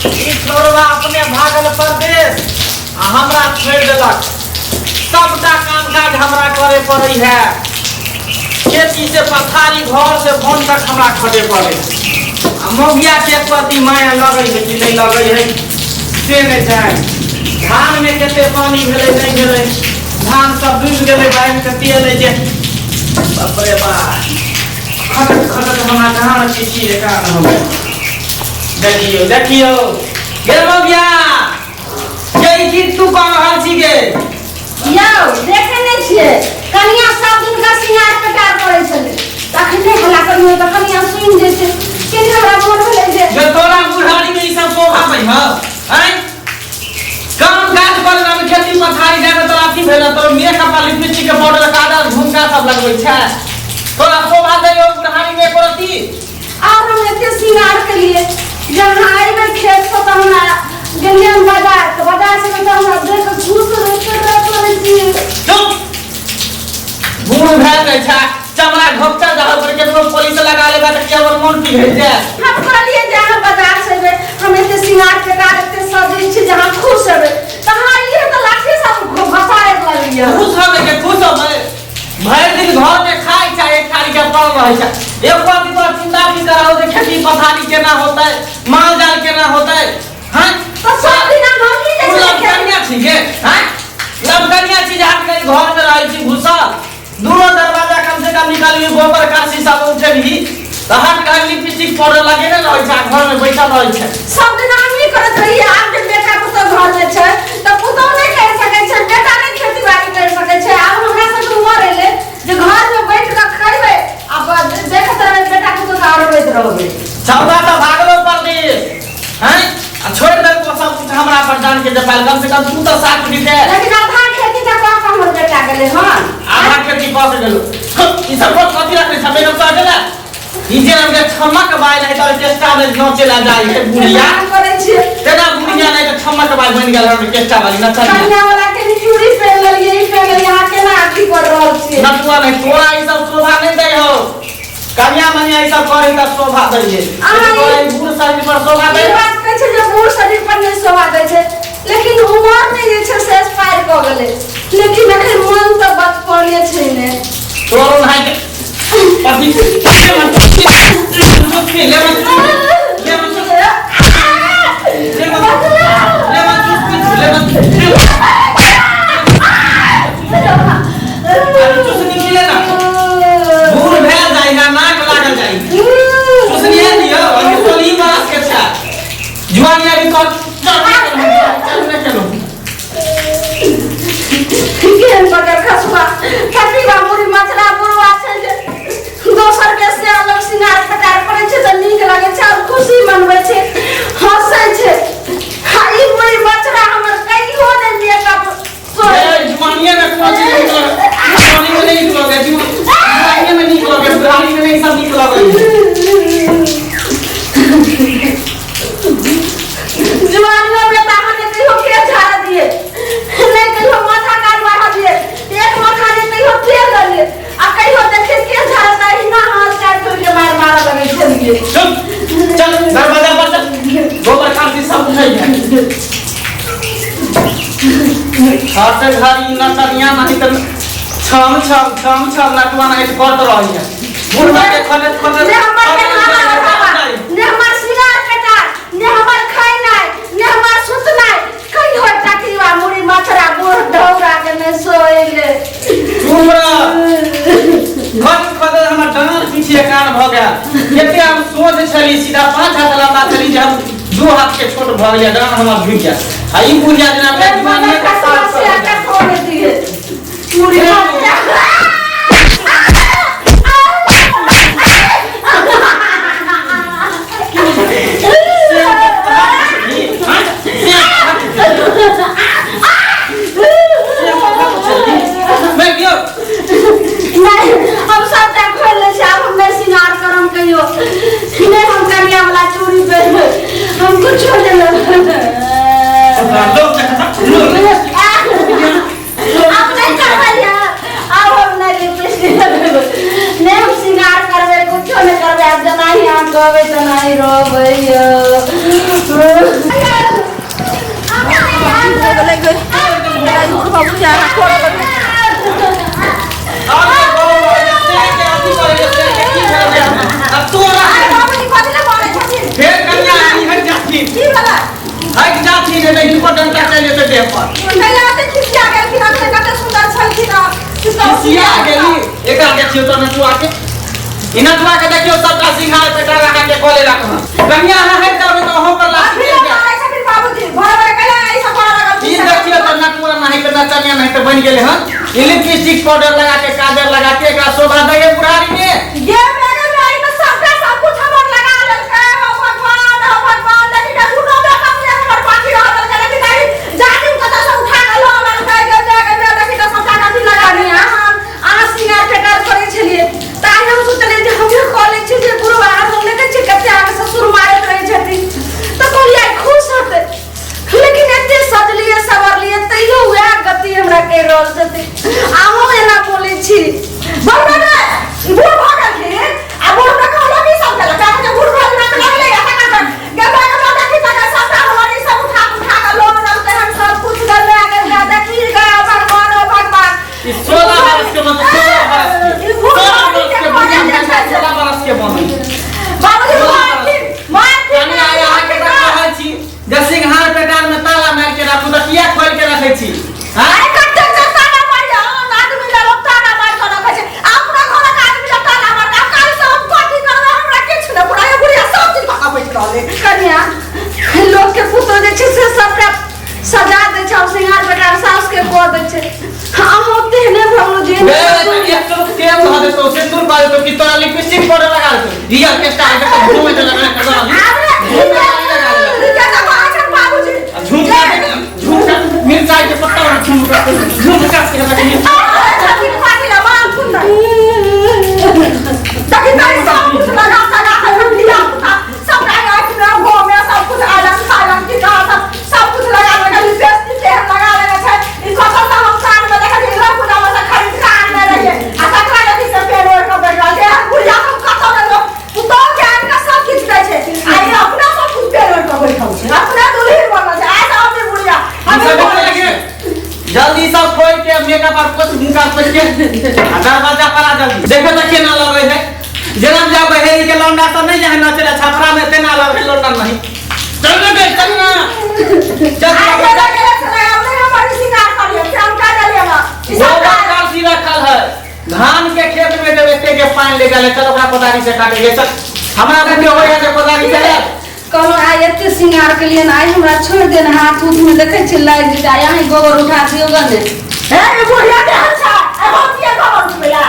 ई छोड़वा अपने भागल परदेश आ हमरा छोड़ि देलक। सबटा काम काज हमरा करे पड़ै है। खेती से पथारी घर से बन तक हमरा खटे पड़े। आ मौगिया के प्रति माया लगै है कि नहीं लगै है से नहीं जाए। धान में कते पानी भेलै नहीं भेलै, धान सब डूबि गेलै, बाढ़ि के तेल जे बाप रे बाप खटक खटक हमरा कहाँ छी एकान हो गेल। देखियौ देखियौ गे मौगिया, गे ई की तू कऽ रहल छी गे? यौ देखे नहि छियै, कनिया सब दिन का सिंगार पेटार करै छलै, तखने हल्ला करियौ तऽ कनिया सुनि जेतै। केने हमरा मोन भेलै जे जे तोरा बुढ़ारी में ई सब शोभा दै हौ? आँय, काम काज कर में खेती पथारी जाए में तोरा अथी भेल, तोरा मेकअप आ लिपस्टिक के पाउडर काजल झुमका सब लगबै छै, तोरा शोभा दै हौ बुढ़ारी में एको रत्ती? और हम एते सिंगार केलिए जब हम अयबै खेत से तऽ हमरा गेलियै हम बाजार, तऽ बाजार से तऽ हमरा देख कऽ खुश रहै करै छियै। चुप, बूढ़ भए जाइ छै, चमड़ा घोपचा जहर पर केतनो पॉलिश लगा लेबा तऽ केवल मन पिघलि जायत। हम कहलियै जे अहाँ बाजार से अयबै, हम एते सिंगार पेटार एते सजै छी जे अहाँ खुश हेबै, तऽ अहाँ इहे तऽ लाठी सब घसारे लगलियै। खुश होबै के खुश होबै, भरि दिन घर में खाइ छै, एक थारी के पड़ल रहै छै, एक बार भी तोरा चिंता भी कराओ जे खेती पथारी केना होतै, माल जाल केना होतै? हैं, तऽ सब दिना हम की तू जाइ छलियै? लमकनिया छी गे? हैं, लमकनिया छी जे हाथ कहीं घर में रहै छी घुसल, दूरो दरवाजा कम से कम निकालबी, गोबर काशी सब उठेबही तऽ हट घर लिपस्टिक पाउडर लगेने रहै छै आ घर में बैठल रहै छै। सब दिन हमही करैत रहियै, आब जे बेटा पुतोह घर में छै तऽ पुतोह नहि करि सकै छै, बेटा नहि खेती बाड़ी करि सकै छै। आब हमरा सबके उमर एलै जे घर में बैठ कऽ खैबै आ देखैत रहबै बेटा पुतोह के अरबैत रहबै। चौदा तऽ भागलो परदेश हैं आ छोड़ि देलको सब कुछ हमरा पर जान के जपायल, कम से कम तू तऽ साथ दिते। लेकिन आधा खेती तऽ कऽ कऽ हमर बेटा गेलै हन। आधा खेती कऽ के गेलो? ई सब बहुत कथी रखने छ मेकअप सह गेला? ई जे हमके छमक बाइल है तऽ ऑर्केस्ट्रा में नाचे ला जाइ है बुढ़िया। केना करै छियै? तेना बुढ़िया नहीं तऽ छमक बाइल बनि गेल ऑर्केस्ट्रा वाली नचनिया। कनिया वाला के भी चूड़ी पहिन लेलियै, ई पहिन लेलियै, अहाँ केना अथी कर रहल छियै? नटुआ नहीं, तोरा ई सब शोभा नहीं दै हो। कनिया मनिया ई सब करी तऽ शोभा दै है। अहाँ तोरा ई बूढ़ शरीर पर शोभा दै ई बात कहै छै जे बूढ़ शरीर पर नहि शोभा दै छै, लेकिन उमर नहि जे छै से एक्सपायर कऽ गेलै, लेकिन एखन मन तऽ बचपने छै ने। तोरो भाई के अभी lemon lemon lemon lemon lemon चूस पी लेमन अभी चूसनी मिले ना, बूढ़ भेल जाइ ना, नाक लागल जाइ, चूसनी है दियो। अभी 16 बरस के छै जुआनी, अभी कर चल चल नहीं चलो। केहन बगर खसुआ कटिबा मुड़ी मचरा बुढ़वा छै जे दोसर के से अलग सिंगार पटार करै छै तऽ नीक लगै छै और खुशी मनबै छै, हंसै छै। आ ई मुड़ी मचरा हमर कहियो नहि मेकअप ए, जुआनिये में कोनो चीज नीक लगे, जुआनी में नहीं नीक लगे, जुआनिये में नीक लगे, बुढ़ारी में नहीं सब नीक लगे। जुआनियों में तऽ अहाँके कहियो केश झाड़ दिए नहि, कहियो माथा काट बढ़ा दिए, एक माथा ने कहियो तेल देलिए, आ कहियो देखिए केश झाड़त अहिना हाथ काटि तोड़ि के मारि मारऽ लगै छलिए। चल चल दरवाजा पर चल, गोबर खांसी सब उठै है। हट घड़ी नचनिया नहीं तऽ छम छम छम छम नटुआ नहीं तऽ करत रहै है। बुढ़वा के खने खने ने हमर पेखाना बढ़ावा, ने हमर सिंगार कटार, ने हमर खैनाइ, ने हमर सुतनाइ, कहियो टकरीवा मुड़ी मथरा बूढ़ ढौरा के नहि सोएले। चुप रह। खन खन हमर डाँड़ पीछे कान भऽ गेल। कते हम सोझ छली, सीधा 5 हाथ लम्बा छली, जे हम 2 हाथ के छोट भऽ गेलियै, डाँड़ हमर झुकि गेल। आ ई बुढ़िया जेना एक जुआनिये बगर के खसुआ साथ से आटा खोले दिए मुड़ी मथरा। नहीं, हम सबटा खोलि लै छी। आब हम नहि सिंगार करम कहियो, नहि हम कनिया वाला चूड़ी पहिरबै, हम कुछो नहि लेबै। आब नहि करबै, आब हम नहि। कहबै तेनाही रहबै यौ। फेर कन्या आई हट जाथिन, हट जाथिन, नहि हिनको डंटा चलि जेतै देह पर। खिसिया गेली। एकरा देखियौ तऽ नटुआ के, ई नटुआ के देखियौ, सबटा सिंघार पेटा लगा के कऽ लेलक हन। कन्या, अहाँ हटि जाबै तऽ अहूँ पर लाठी चलि जायत। ई देखियौ तऽ नटुआ नहीं तऽ नचनिया नहीं तऽ बनि गेलै हन। ई लिपस्टिक पाउडर लगा के, काजर लगा के एकरा शोभा दैये बुढ़ारी में। अहाँ सिंगार पेटार करै छलियै तऽ आइ हम सोचलियै जे हमहूँ कऽ लै छी, जे बुढ़वा हम नहि देखै छियै कते अहाँके ससुर मारैत रहै छथिन, तऽ कहलियै आइ खुश हेतै। लेकिन एते सजलियै सवरलियै तैयो वएह गति हमरा कहि रहल छथिन। अहूँ एना बोलै छी? बड़ बूढ़ भऽ गेलखिन आ बूढ़ में कहलो की सब केलक अहाँके? बूढ़ भऽ गेल तऽ लगलै आ तकर बाद गेबा गेबा देखी तकर सबटा हमर ई सब उठा उठा कऽ लोन देलकै हन, सब कुछ गले गेल। देखी गा भगवान, ओ भगवान। ई 16 बरस के, मतलब 16 बरस के, ई बूढ़ 16 बरस के बुढ़िया के छै, 16 बरस के बनल। बाबूजी, मारथिन मारथिन। कनि आइ अहाँके तऽ कहै छी जे सिंघार पेटार में ताला मारि के राखू, तऽ किया खोलि के रखै छी? हाँ? आइ कते जे ताला मारिया आदमी लए लोक ताला मारि कऽ रखै छै, अपना घरक आदमी लए ताला मारि कऽ। काल्हि से हम कथी करबै? हमरा किछु नहि बुढ़ा, बुढ़िया सब चीज कऽ कऽ बैठ रहलै। कनिया, लोक के पुतोह जे छै से सबटा सजा दै छै और सिंगार पेटार सास के कऽ दै छै। अहूँ तेहने भऽ जे बे, एक तो तेल धऽ देतौ, सिंदूर पा देतौ कि तोरा लिपस्टिक पाउडर लगा देतौ? रियल के स्टाइल के घूमे चला लगा के आब रे, बाबूजी। झुमका, झुमका, मिरचाई के पत्ता वाला झुमका, झुमका के लगा। देखी तारी सब कुछ लगा सजा के हम धिया पुता सबटा आँखि में मुँह में सब कुछ आयरन फायरन की कहा सब सब कुछ लगा लगा लिपस्टिक के लगा लेने छै। ई कतऽ से हम कान में देखै छी, दुर्गा पूजा में से खरीद के आनने रहियै आ तकरा देखी से पेड़ ओढ़ के बैठ रहल छै। बुढ़िया हम कतऽ गेलो? पुतोह के आनि के सब किछु दै छै आ ई अपना सब कुछ पेड़ ओढ़ के बैठल छै, अपना दुल्हिन बनल छै। आइ तऽ हम बुढ़िया ई सब देखै लगे। जल्दी सब खोल के मेकअप आर पोछ, मुँह पोछ के आ दरवाजा पर आ जल्दी। देखो तऽ केना लगै है, जेना जा बहेरी के लौंडा सब नहीं जाए नचले छपरा में, तेना लगे लौंडा। नहीं, चल रे बे, चल ना, चल। आइ गेला गेला से लगाओ नहीं हमर सिंगार करियो से हम का डलिए ना ई सब गोबर करसी रखल है धान के खेत में, जब एते के पानी ले गेले, चल ओकरा कोदारी से काटे के चल। हमरा देखियो होय है कोदारी से ले। कहलहुँ आइ एते सिंगार के लिए आइ हमरा छोड़ि देने, हाथ उथ में देखै छी लागि जेतै। आइ अहीं गोबर उठा दियौ गने। हे, ई बुढ़िया केहन छै? ए, हम किया गोबर उठबै ला?